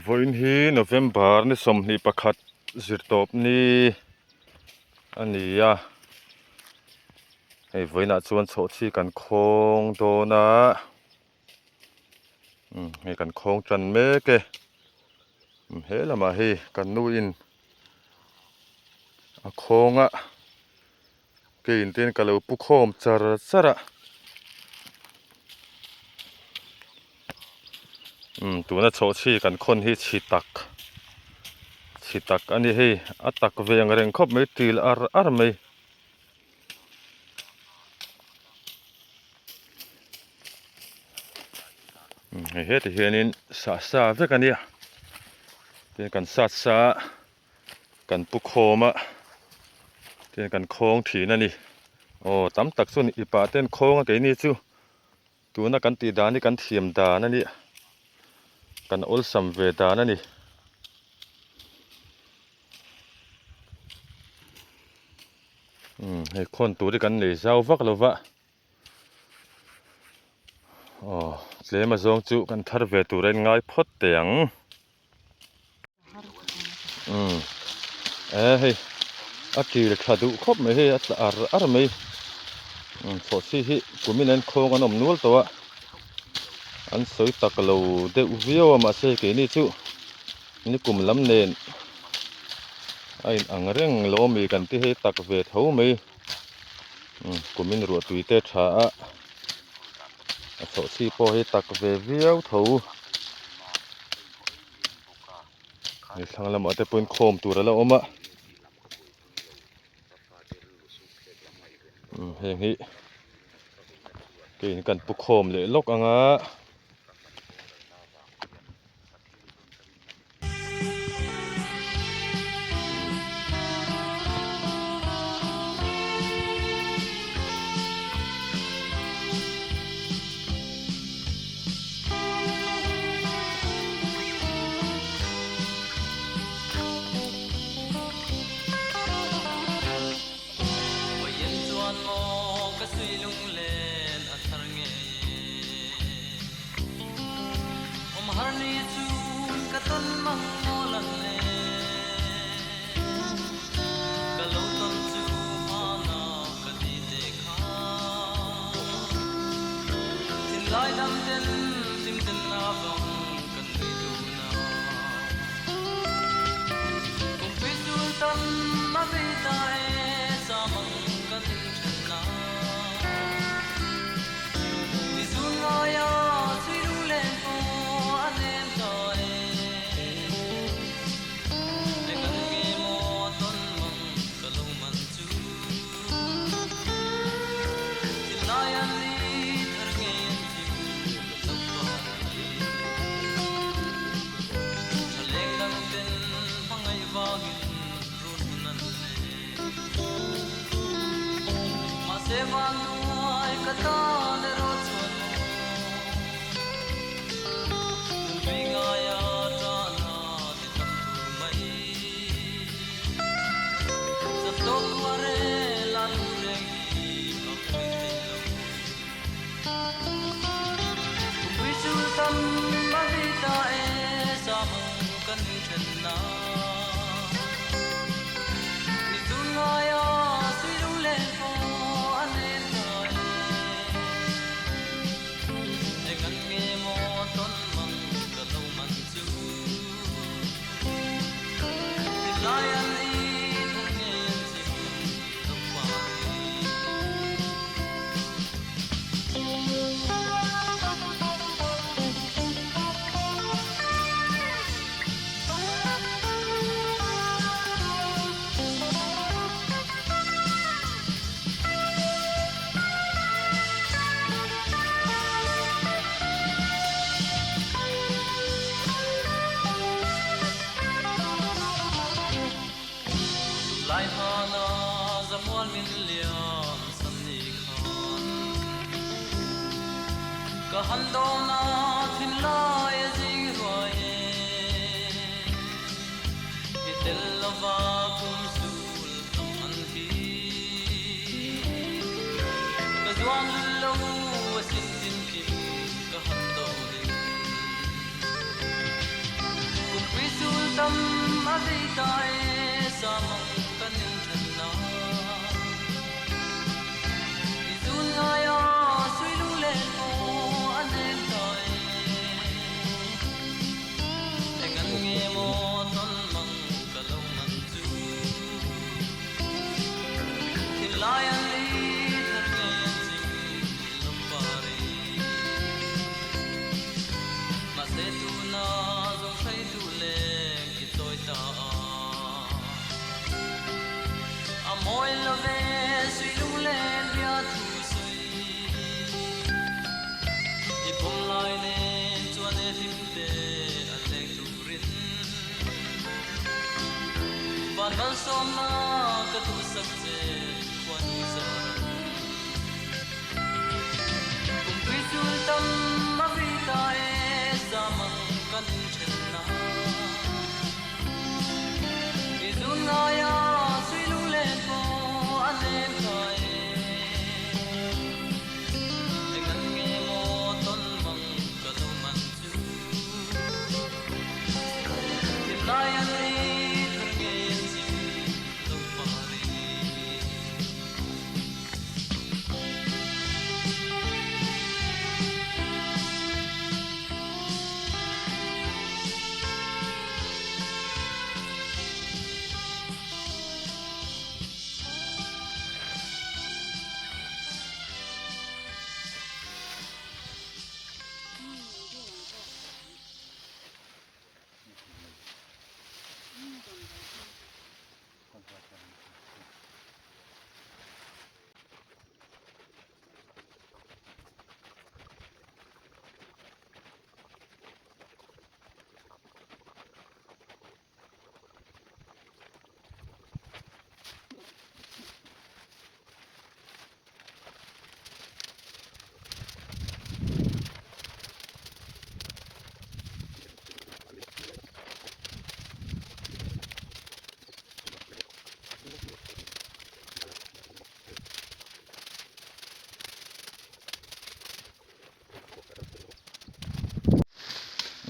Vawiin hi November ni 21 zirtawp ni a ni a, hei vawiinah chuan chhawhchhi kan khawng dawn a, hei kan khawng tan mek e, he lamah hei kan nu in a khawng a. Kei ten ka lo pu khawm char char a umm tuna chhawhchhi kan khawn hi chhi tak chhi tak a ni hei a tak ve ang reng khawp mai til ar ar mai. Hei heti hianin sah sa vek a nia tin kan sat sa a. Kan pu khawm a tin kan khawng thin a ni aw tam tak chuan i pah ten khawng a keini chu tuna kan tih dan hi kan thiam dan a nia kan awlsam ve dan a ni. Umm hei khawn tur hi kan nei zau vak lo va aw tlem azawng chu kan thar ve tur a in ngai phawt teh ang. Umm e hei a kil tha duh khawp mai hei a tla ar ar mai umm chhawhchhi hi kumin an khawng an awm nual tawh a an sawi tak lo deuh viau a mahse keini chu nikum lam nen a in ang reng lo ami kan ti hei tak ve tho mai umm kumin ruah tui te tha a a chhawhchhi pawh hi tak ve viau tho. Hei thlang lamah te pawhin khawm tur a la awm a umm heng hi keiin kan pu khawm leh lawk ang a.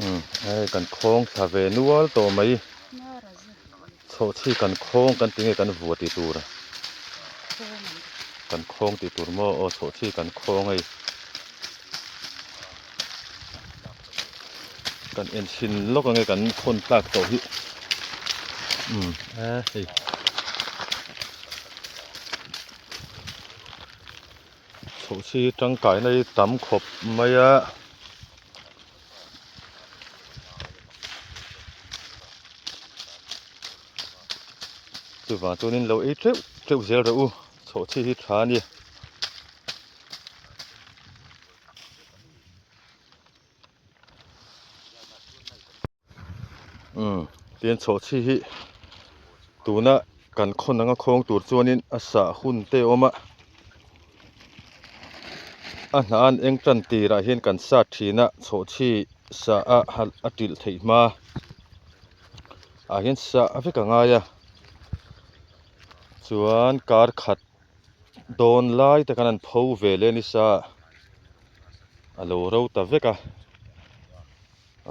Umm hei kan khawng thla ve nual tawh mai chhawhchhi kan khawng kan ti nge kan vua tih tur kan khawng tih tur maw aw chhawhchhi kan khawng hei kan en chhin lawk ange kan khawn tlak tawh hi umm a hei. Chhawhchhi tangkaina hi tam khawp mai a. Chuvang chuanin lo ei teuh teuh zel rawh u chhawhchhi hi tha a ni. Umm tihian chhawhchhi hi tuna kan khawn anga khawng tur chuanin a sah hun te a awm a a hnah an eng tan tirah hian kan sat thin a chhawhchhi sah a a tilh theih hma ah hian sah vek a ngai a chuan kar khat dawn lai te khan an pho ve leh a ni sa a lo ro ta vek a.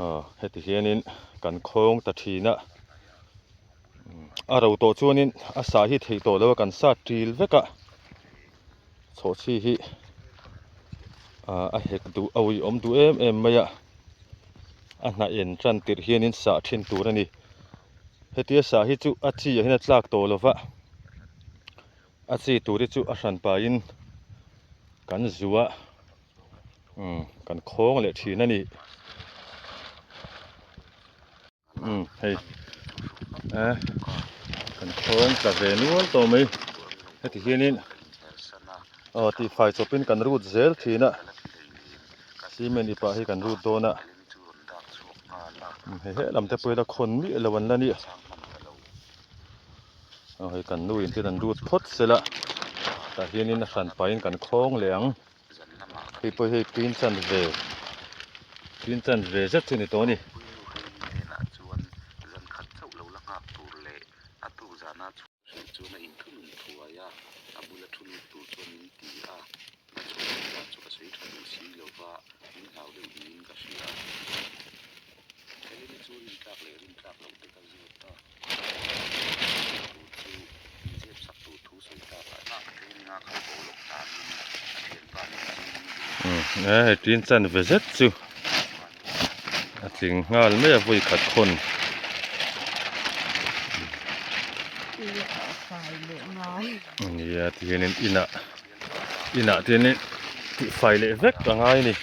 Aw heti hianin kan khawng ta thin a a ro tawh chuanin a sah hi theih tawh lo a kan sat ṭil vek a chhawhchhi hi ah a hek duh a uiawm duh em em mai a a hnah en tan tirh hianin sah thin tur a ni hetia sah hi chu a chi ah hian a tlak tawh lo va a chi tur hi chu a hran pahin kan zuah. Umm kan khawng leh thin a ni umm hei a kan khawng tla ve nual tawh mai heti hianin aw tihfai chawpin kan rut zel thin a cement ipah hi kan rut dawn a hei helam te pawh ila khawn miah lo an la ni. Aw hei kan nu in ten an rut phawt sela tah hianin a hran pahin kan khawng leh ang hei pawh hei pin chan ve pin chan ve zet chu ni tawh a ni. Umm he hei tin chan ve zet chu a tling nghal mai a vawi khat khawn. Nia tihianin inah inah te hianin tihfai leh vek a ngai a ni.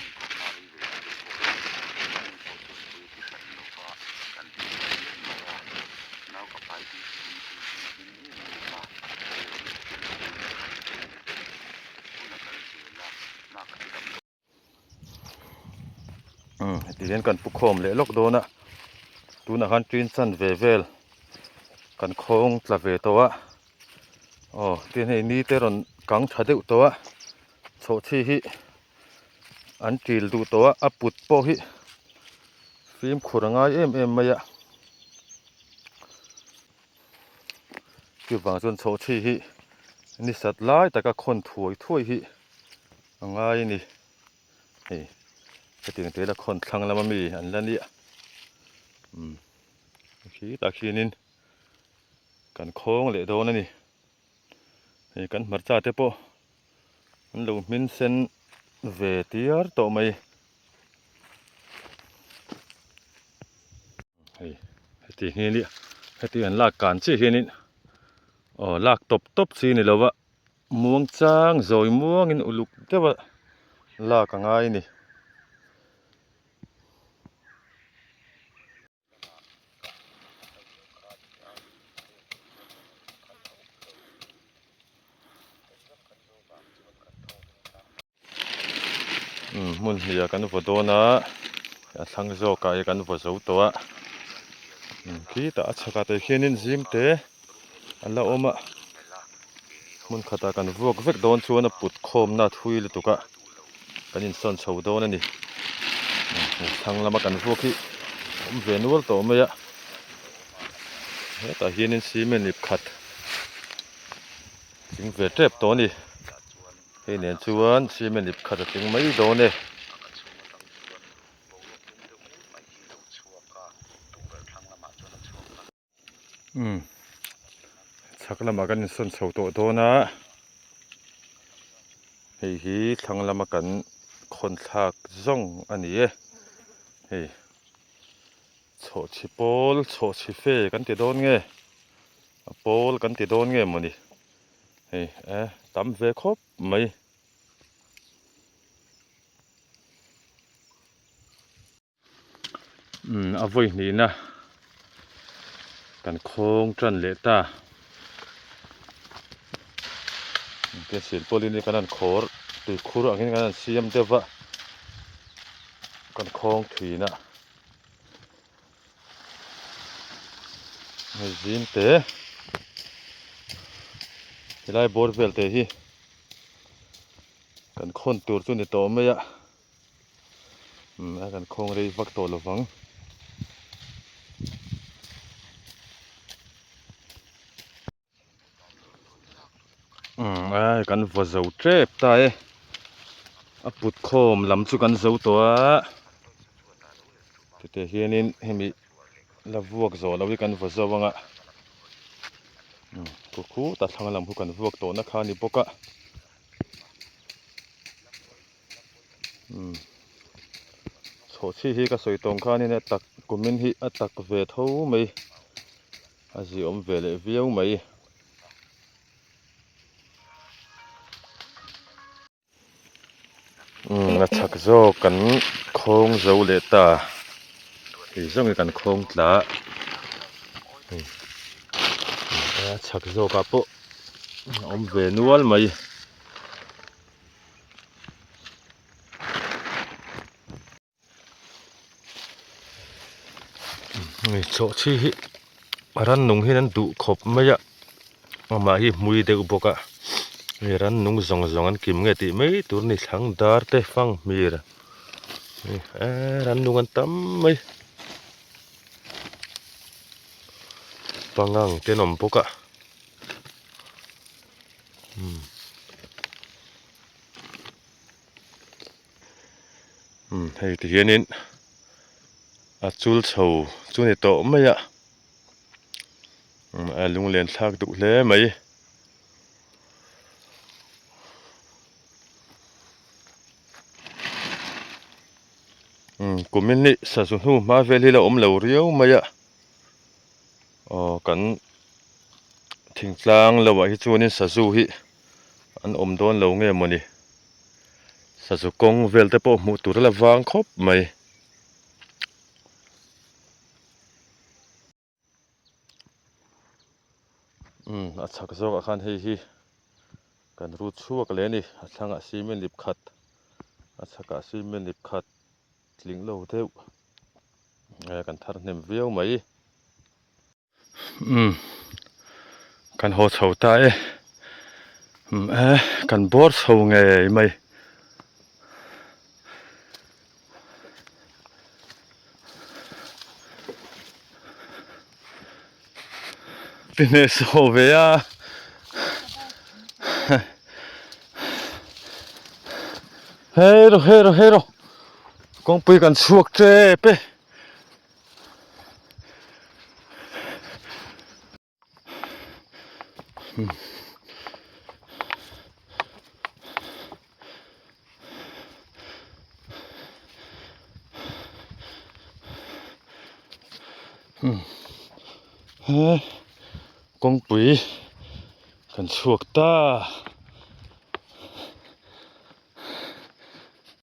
Umm heti hian kan pu khawm leh lawk dawn a tunah khan tin chan ve vel kan khawng tla ve tawh a aw tin hei ni te rawn kang tha deuh tawh a chhawhchhi hi an til duh tawh a a put pawh hi fimkhur a ngai em em mai a. Chuvang chuan chhawhchhi hi ni sat lai taka khawn thuai thuai hi a ngai a ni. Hei hetiang te la khawn thlang lama mi an la nia. Umm khitah khianin kan khawng leh dawn a ni. Hei kan hmarcha te pawh an lo hmin sen ve tiar tawh mai. Hei heti hi nia heti an lak kan chiah hianin aw lak tawp tawp chi ni lova muang chang zawi muangin uluk deuha lak a ngai a ni. Umm hmun hnih ah kan vaw dawn a a thlang zawk ah hi kan vaw zo tawh a umm khitah a chhakah te khianin zim te a la awm a hmun khatah kan vuak vek dawn chuan a put khawmna a thui lutuk a kan insawn chho dawn a ni thlang lama kan vuak hi a awm ve nual tawh mai a hetah hianin cement ip khat tling ve tep tawh a ni hei nen chuan cement ip khat a tling mai dawn e. Umm chhak lamah kan insawn chho tawh dawn a hei hi thlang lama kan khawn thlak zawng a ni e hei chhawhchhi pawl chhawhchhi fe kan ti dawn nge a pawl kan ti dawn nge mawni hei eh tam ve khawp mai. Umm a vawi hnihna kan khawng tan leh ta engtia silpawlin hi kan han khawr tuikhur angin kan han siam deuh va kan khawng thin a hei zim te helai bawr vel te hi kan khawn tur chu ni tawh mai a. Umm a kan khawng rei vak tawh lo vang. Umm a kan vaw zo tep ta e. A put khawm lam chu kan zo tawh a. Tute hianin hemi la vuak zawh loh hi kan vaw zo ang a. Umm khu khutah thlang lam khu kan vuak tawhna kha a ni bawk a. Umm chhawhchhi hi ka sawi tawng khanin a tak kumin hi a tak ve tho mai a ziawm ve leh viau mai. Umm a chhak zawk kan khawng zo leh ta hei zawng hi kan khawng tla a chhak zawkah pawh a awm ve nual mai. Hei chhawhchhi hi rannung hian an duh khawp mai a amah hi hmui deuh bawk a hei rannung zawng zawng an kim nge tih mai tur a ni thlang dar te fanghmir eee rannung an tam mai pangang te an awm bawk a. Umm hei ti hianin a chul chho chu ni tawh mai a umm a lunglen thlak duh hle mai. Umm kumin hi sazu hnu hma vel hi la awm lo riau mai a aw kan thingtlang lo ah hi chuanin sazu hi an awm dawn lo nge mawni sazu kawng vel te pawh hmuh tur a la vang khawp mai. Umm a chhak zawk ah khan hei hi kan rut chhuak leh a ni a thlangah cement ip khat a chhakah cement ip khat tling lo deuh eh kan thar hnem viau mai umm kan haw chho ta e umm eh kan bawr chho ngei mai. Ti hneh saw ve a Hei rawh hei rawh hei rawh kawngpui kan chhuak tep e. He kawngpui kan chhuak ta.